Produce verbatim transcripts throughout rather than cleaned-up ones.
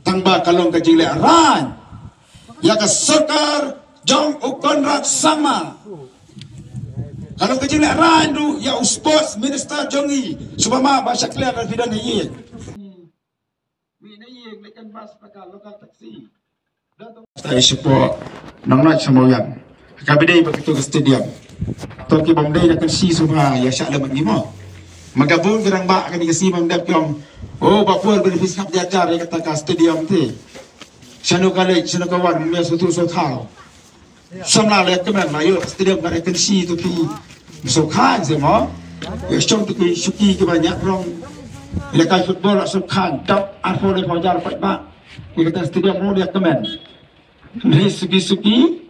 Tang ba ka long ka jingleh rain ïa ka sorkar jong u Conrad Sangma. Ka long ka jingleh rain ruh ïa u sports minister jong ngi. Shu ba ma ba sha khlem ka phi don ha ïing. Phi na ïing leh kan bas ba ka local taxi. Stai support nang nai sama yang. Ka bidei ba kitu ka stadium. To ki bam dei da kan si suma ïa sha le man ngi mo. Ma ka bun ki rangbah kane ka sngi bam dep ki ong, oh, ba por ba phi sngap jar jar ïa kata ka stadium te. Shano ka leh, shano ka wan, mia sutu so thau. Samla le kmen ma ïoh stadium ka kan si tu phi. So khan se mo. Ïa shong tu ki shuki ki ba ñiah rong. Le ka football so khan dap arphew le phew jar pat ba. Ïa kata stadium mo le kmen. Ni suki suki.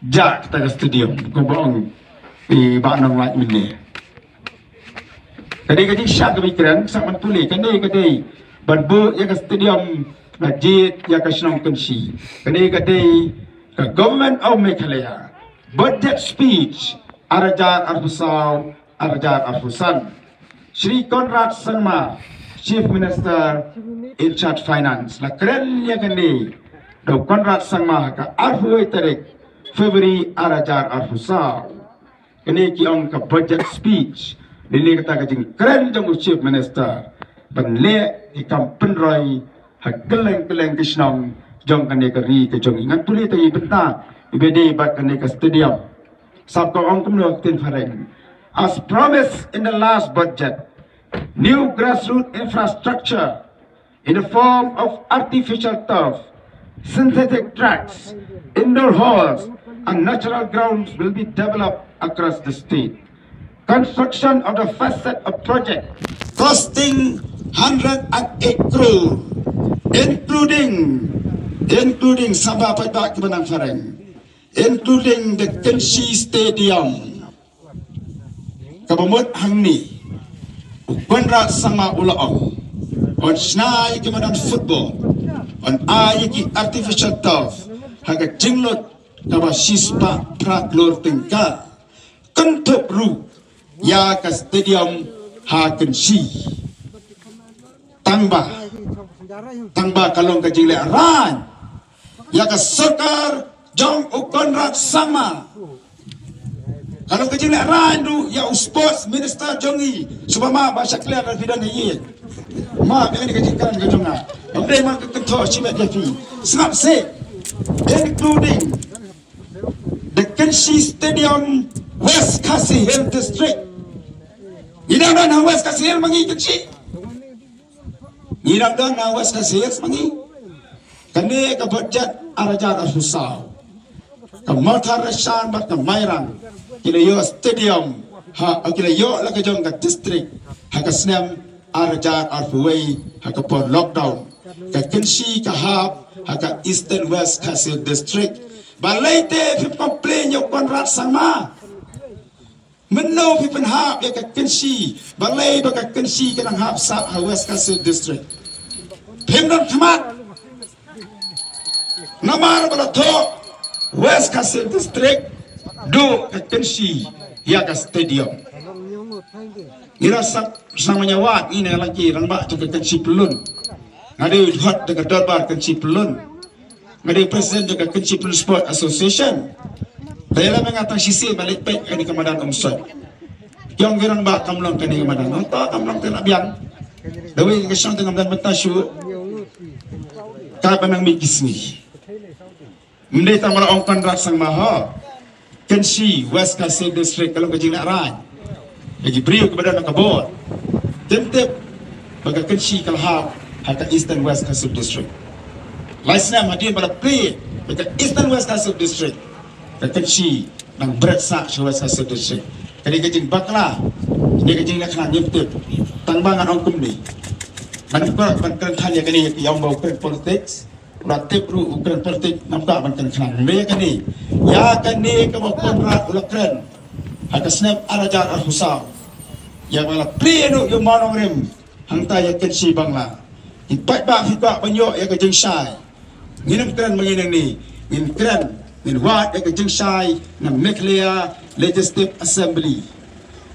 Ja kata ka stadium ko ba ong. Ïa ba nang lait mynne. Ka dei ka jingshisha ka ba kren, sa man pule, ka dei, ka dei ban buh ïa ka stadium na jied ïa ka shnong Kynshi. Ka dei, ka dei ka Government of Meghalaya budget speech ar hajar arphew saw, ar hajar arphew san. Shri Conrad Sangma, Chief Minister in charge Finance, la kren ïa kane da u Conrad Sangma ha ka arphew wei tarik February ar hajar arphew saw. Kane ki ong ka budget speech. Lane kata ka jingkren jong u Chief Minister ban leh ki kam pynroi ha kylleng kylleng ki shnong jong kane ka ri ka jong ngi. Ngan pule tang i bynta iba dei bad kane ka stadium. Sap ka ong kumno ktien phareng. As promised in the last budget, new grassroots infrastructure in the form of artificial turf, synthetic tracks, indoor halls, and natural grounds will be developed across the state. Construction of the first set of project costing hundred and eight crore, including, including saba paidbah ki ba nang phareng, including the Kynshi Stadium. Ka ba mut hangne u Conrad Sangma u la ong, un shna ïa ki madan football, un ai ïa ki artificial turf ha ka jinglut ka ba shispah phra klur tyngka. Kynthup ruh ïa ka stadium ha Kynshi. Tang ba, tang ba ka long ka jingleh rain ïa ka sorkar jong u Conrad Sangma. Ka long ka jingleh rain ruh ïa u sports minister jong ngi. Shu ba ma ba sha khlem ka phi don ha ïing. Ma ka ni ka jingkren ka jong nga. Ym dei ma ka kynthoh shimet ïa phi. Sngap seh, including the Kynshi Stadium, West Khasi Hills District. Ngi dang don ha West Khasi Hills ma ngi Kynshi. Ngi dang don ha West Khasi Hills ma ngi. Kane ka budget ar hajar arphew saw, ka Mawthadraishan bad ka Mairang ki la ïoh stadium ha, ki la ïoh la ka jong ka district ha ka snem ar hajar arphew wei ha ka por lockdown. Ka Kynshi ka hap ha ka Eastern West Khasi District. Balei te phi complain ïa u Conrad Sangma? Mynno phi pynhap ïa ka Kynshi? Balei ba ka Kynshi ka nang hap sah ha West Khasi District? Phim don khmat. Namar ba la thoh West Khasi District, duh ka Kynshi ïa ka stadium. Ngi la sah, sah manya wat ngi na laki rangbah jong ka Kynshi Pyllun. Nga dei u hot da ka dorbar Kynshi Pyllun. Nga dei president jong ka Kynshi Pyllun Sport Association. Te la mynta tang shisien ba leit peit kane ka madan Umsoh. Ïong ki rangbah kam long kane ka madan. Ong to kam long te na biang. Da wei ka shong te ngam don bynta shuh. Ka ba nang mih ki sngi. Ym dei tang ba la ong Conrad Sangma ho. Kynshi West Khasi District ka long ka jingleh rain. Ïa ki briew ki ba don ha ka bor. Tip tip ba ka Kynshi ka la hap ha ka Eastern West Khasi District. Lai snem hadien ba la plie ba ka Eastern West Khasi District, ka Kynshi nang bret sah sha West Khasi District. Kane ka jingbakla, kane ka jingleh khnang ngim tip. Tang ba ngan ong kumne. Ban kwah ban kren than ïa kane ïa ki ïong ba u kren politics. U la tip ruh u kren politik namar ban kren khnang. Ïa kane, ïa kane ka ba Conrad u la kren ha ka snem ar hajar arphew saw. Ïa ba la plie noh ïa u mawnongrim hangta ïa Kynshi Bangla. Ki paidbah phi kwah ban ïoh ïa ka jingshai. Ngin ym kren ma ngi nangne, ngin kren, ngin wad ïa ka jingshai na Meghalaya Legislative Assembly.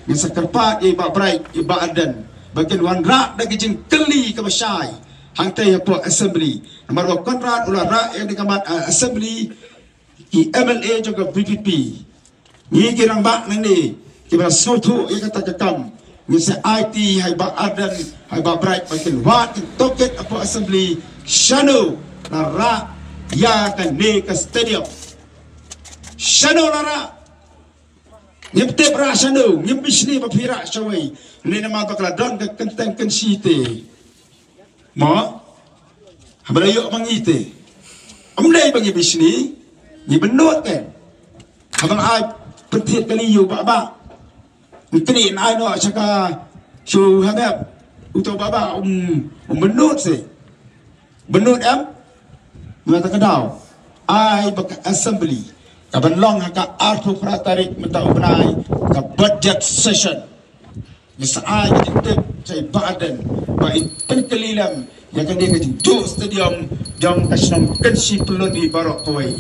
Ngin sa kyrpad ïa i Bah Bright, i Bah Ardent ba kin wanrah da ka jingkylli ka ba shai. Hangtei hapoh assembly. Namar ba Conrad u la rah ïa ka mat, ah, assembly, ki M L A jong ka V P P. Ngi ki rangbah nangne kiba la sngewthuh ïa kata ka kam, ngin sa aiti ha i Bah Ardent, ha i Bah Bright ba kin wad kin tohkit hapoh assembly shano la rah ïa kane ka stadium. Shano la rah. Ngim tip rah shano, ngim bishni ba phi rah shawei. Ngi namar ba ka la don ka kyntien kynshi te. Mo? Haba la ïoh ma ngi te. Ym dei ba ngi bishni, ngi bynnud te. Haba la ai pynthied kali ïa u Bah Bah. Ngi kynni ai noh sha ka shu hadap. Uto u Bah Bah um, um bynnud se. Bynnud em? Mynta ka daw ai ba ka assembly ka ban long ha ka arphew phra tarik mynta u bnai, ka budget session. Ngi sa ai ka jingtip sha i Bah Ardent ba in pynkylli lem ïa kane ka jingduh stadium jong ka shnong Kynshi Pyllun hi baroh kawei.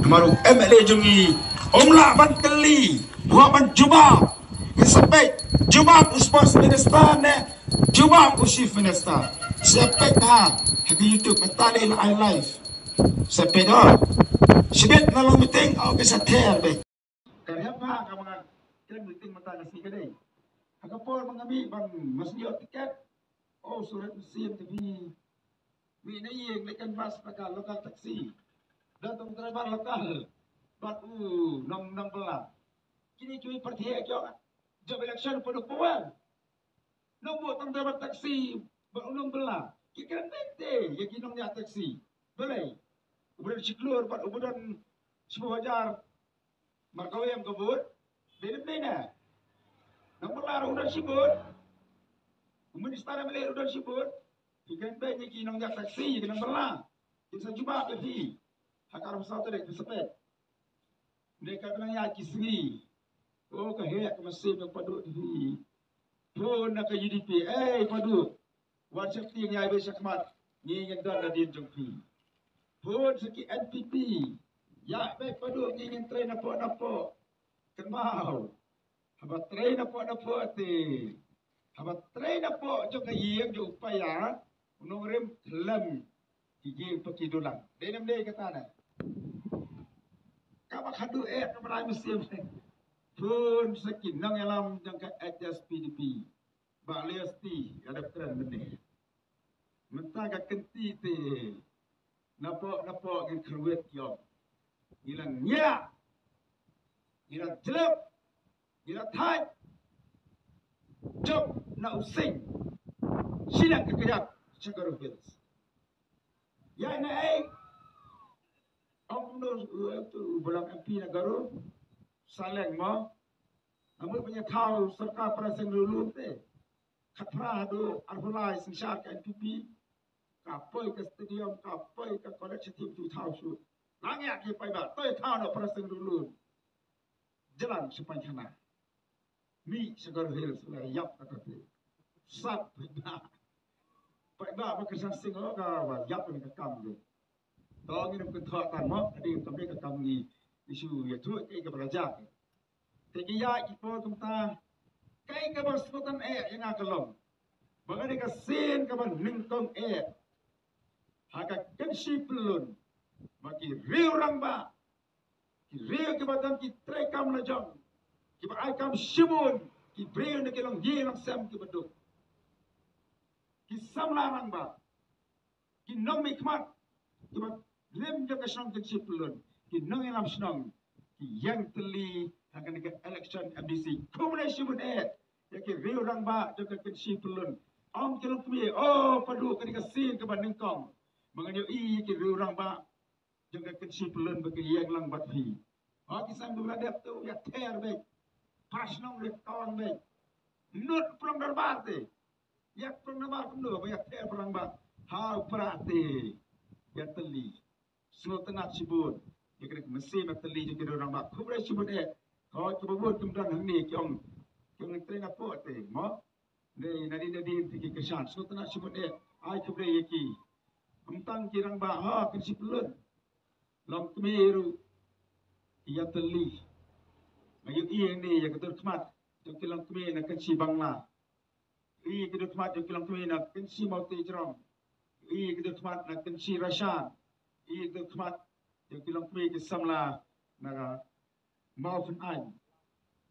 Namar u M L A jong ngi um lah ban kylli, u hap ban jubab. Ngi sa peit jubab u sports minister ne jubab u chief minister. Sa peit ha, ha ka YouTube mynta lei la ai live. Sa peit oh. Shibit na long meeting oh, ka sa ther beit. Ka rem ha ka ma nga kren meeting mynta ka sngi ka dei. Ha ka por ma nga mih ban mas ïoh tiket. Oh, surat mynsiem te phi. Mih na ïing leit canvass na ka local taxi. Don tang driver local. Bad u nong, nongbylla. Kine kiwei pyrthei jong, jop election pynduh pynweng. Nong buh tang driver taxi bad u nongbylla. Ki kren beit te ïa ki nongñiah taxi. Balei? Uba don shi klur bad uba don shiphew hajar. Mar kawei em ka vote. Dei ne ym dei ne? Nongbylla ruh u don shi vote. U minister M L A ruh u don shi vote. Ki kren beit ïa ki nongñiah taxi, ïa ki nongbylla. Kin sa jubab ïa phi. Ha ka arphew saw tarik phi sa peit. Ne ka kynang ïa ki sngi. Oh, ka heh ka mynsiem ka Paduh te phi. Phone na ka U D P. Ei Paduh. Wan sheptieng ïa i beit shakhmat. Ngi ngin don nadien jong phi. Phone sha ki N P P. Ïa beit Paduh, ngi ngin trei napoh napoh. Kynmaw. Haba trei napoh napoh te. Haba trei napoh jong ka ïing jong u paia, u nongrim khlem ki ïing pa ki dulang. Dei ne ym dei kata ne? Kaba khadduh eh kaba lai mynsiem. Phone sha ki nongïalam jong ka H S P D P. Bah Lesti, ïa dep kren mynne. Mynta ka kynti te. Napoh napoh ngin kyrwit ïoh. Ngi la ñiah. Ngi la jlep. Ngi la thait. Jop na u sing. Shi nang ka kjat sha Garo Hills. Ïa na ei. Ong kumno u, u, u balang M P na Garo. Saleng mo. Namar ba ngi thaw sorkar para seng riewlum te. Khatphra haduh arphew lai synshar ka N P P. Ka poi ka stadium, ka poi ka college team tu thaw shuh. Lang ïa ki paidbah, toi thaw noh para seng riewlum. Jlan sha Paikhana. Mih sha Garo Hills la ïap kata te. Sat paidbah. Paidbah ba kyrshan sing oh ka ba ïap ka kam de. To ngin ym kynthoh tang mo, ka dei kam dei ka kam ngi, ngi shu ïathuh kaei kaba la jia. Te ki ïa ki por kumta, kaei kaba sngewtynnat eh ïa nga ka long ba ka dei ka sien kaba nyngkong eh ha ka Kynshi Pyllun ba ki riew rangbah, ki riew kiba don ki treikam la jong, kiba ai kam shibun, ki briew na ki longïing longsem kiba duk, ki samla rangbah, ki nongmihkhmat kiba rim jong ka shnong Kynshi Pyllun, ki nongïalam shnong, ki ïeng tylli ha kane ka election M D C. Khublei shibun eh ïa ki riew rangbah jong ka Kynshi Pyllun. Ong ki longkmie, oh Paduh, kane ka sien kaba nyngkong ba ngan ïohi ïa ki riew rangbah jong ka Kynshi Pyllun ba ki ïeng lang bad phi. Oh, ki seng ba la dep tu ïa ther beit. Phra shnong ïa tong beit. Nud prong dorbar te. Ïa prong dorbar kumno ba ïa ther prong ba. Ha u Prah te. Ïa tylli. Sngewtynnat shibun. Ïa kane ka mynsiem ïa tylli jong ki riew rangbah. Khublei shibun eh. Hooid, kiba bun kim don hangne ki ong, ki ong trei napoh te mo. Dei nadien nadien te ki kyrshan. Sngewtynnat shibun eh. Ai khublei ïa ki. Ym tang ki rangbah ha Kynshi Pyllun, longkmie ruh ki ïa tylli. Nga ïohi hangne ïa ka dur khmat jong ki longkmie na Kynshi Bangla. Ïohi ka dur khmat jong ki longkmie na Kynshi Mawtejrong. I ki dei khmat na Kynshi Rashan. I ki dei khmat ïa ki longkmie ki samla na Mawphanaiñ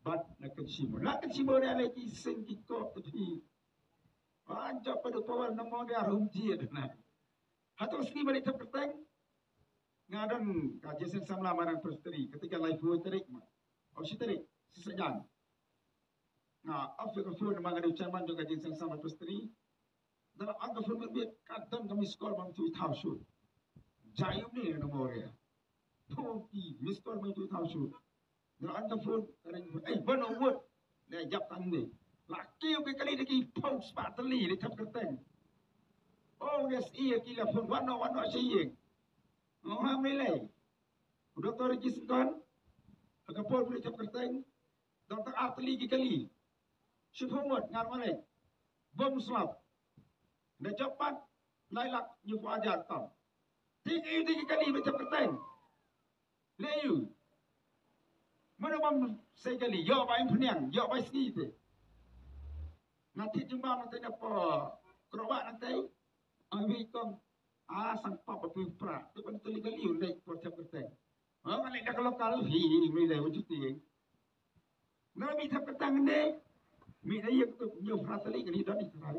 bad na Kynshi Mawr. Na Kynshi Mawr ïa lei ki seng ki kop te phi. Ban jop pat u power na Mawria rum jied na. Hato sngi ba dei thep kyrteng. Nga don ka jingïaseng samla marang Presbytery kata ka laiphew tarik ma. Ong shi tarik, shi Saitjaiñ. Nga off ïa ka phone namar nga dei u chairman jong ka jingïaseng samla Presbytery. Da la on ka phone mynmiet ka don ka miss call bam tu thaw shu. Jai u ne na Mawria. Pho ki miss call bam tu thaw shu. Da la on ka phone ka ring, eh, ban ong wut. Le jap tang ne. La kiew ki kali da ki phew spah tylli da thep kyrteng. Oh, yes, ïa ki la phone wan noh, wan noh sha ïing. Ong ha me lei. U doktor Ricky Syngkon ha ka por ba u thep kyrteng. Dang tang ar tylli ki kali. Shiphew ngut ngan wan lei. Bym slap. Da jop pat lai lak hynñiewphew hajar tam. Te ki, te ki kali ba thep kyrteng. Lei ïu. Mano bym sei kali, ïoh bai phniang, ïoh bai sngi te. Nga thied jingbam nangtei na por Krawah nangtei. Ai wi kong, a sang pap ba phi pra. Te ban tylli kali u leit por thep kyrteng. Ha, nga leit da ka lokal hi, hi, hi, lei u juti. Nga mih thep kyrteng ne. Mih na ïing tu, hynñiewphew phra tylli kali don i trai.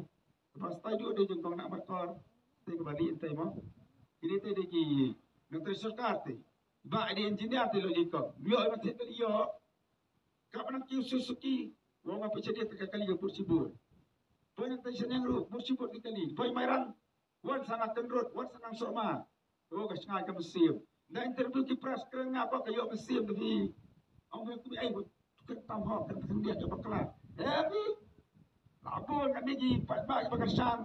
Ba stai du de jong kong na Markor. Te ka bali ente mo. Kini te de ki nongtrei sorkar te. Ba de engineer te lo jong kong. Mih ïoh i ba thied kali ïoh. Ka ba nang kiew Suzuki. Wa nga pynshai de te ka kali ka Burchibur. Poi nangtei Shnong ruh, Burchibur ki kali. Poi Mairang. Wan sa na Kynrut, wan sa na Sohma. Oh, ka shngaiñ ka mynsiem. Nga interview ki press kren nga ba ka ïoh mynsiem da phi. Ong phi kumne ai, kren tam ho, kren khyndiat ïa bakla. Eh, phi. La bun kane ki paidbah kiba kyrshan.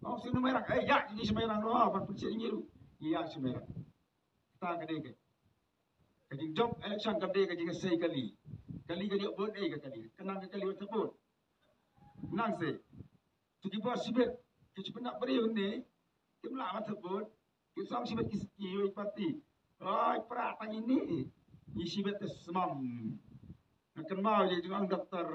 Ong sngewbha Mairang, eh, ïa, ngi sha Mairang ruh, ban pynshai ngi ruh. Ïa, sha Mairang. Kata ka dei ka. Ka jingjop election kam dei ka jingsei kali. Kali ka dei bun, eh, ka kali. Ka nang ka kali wat bun. Nang sei. Tu ki bor shibit, ki shu pynap briew ne, kim lah ban thep vote, ki song shibit ki, ki wei party. Oi, pra tang ine, i shibit te smam. Nga kynmaw ïa jong Doktor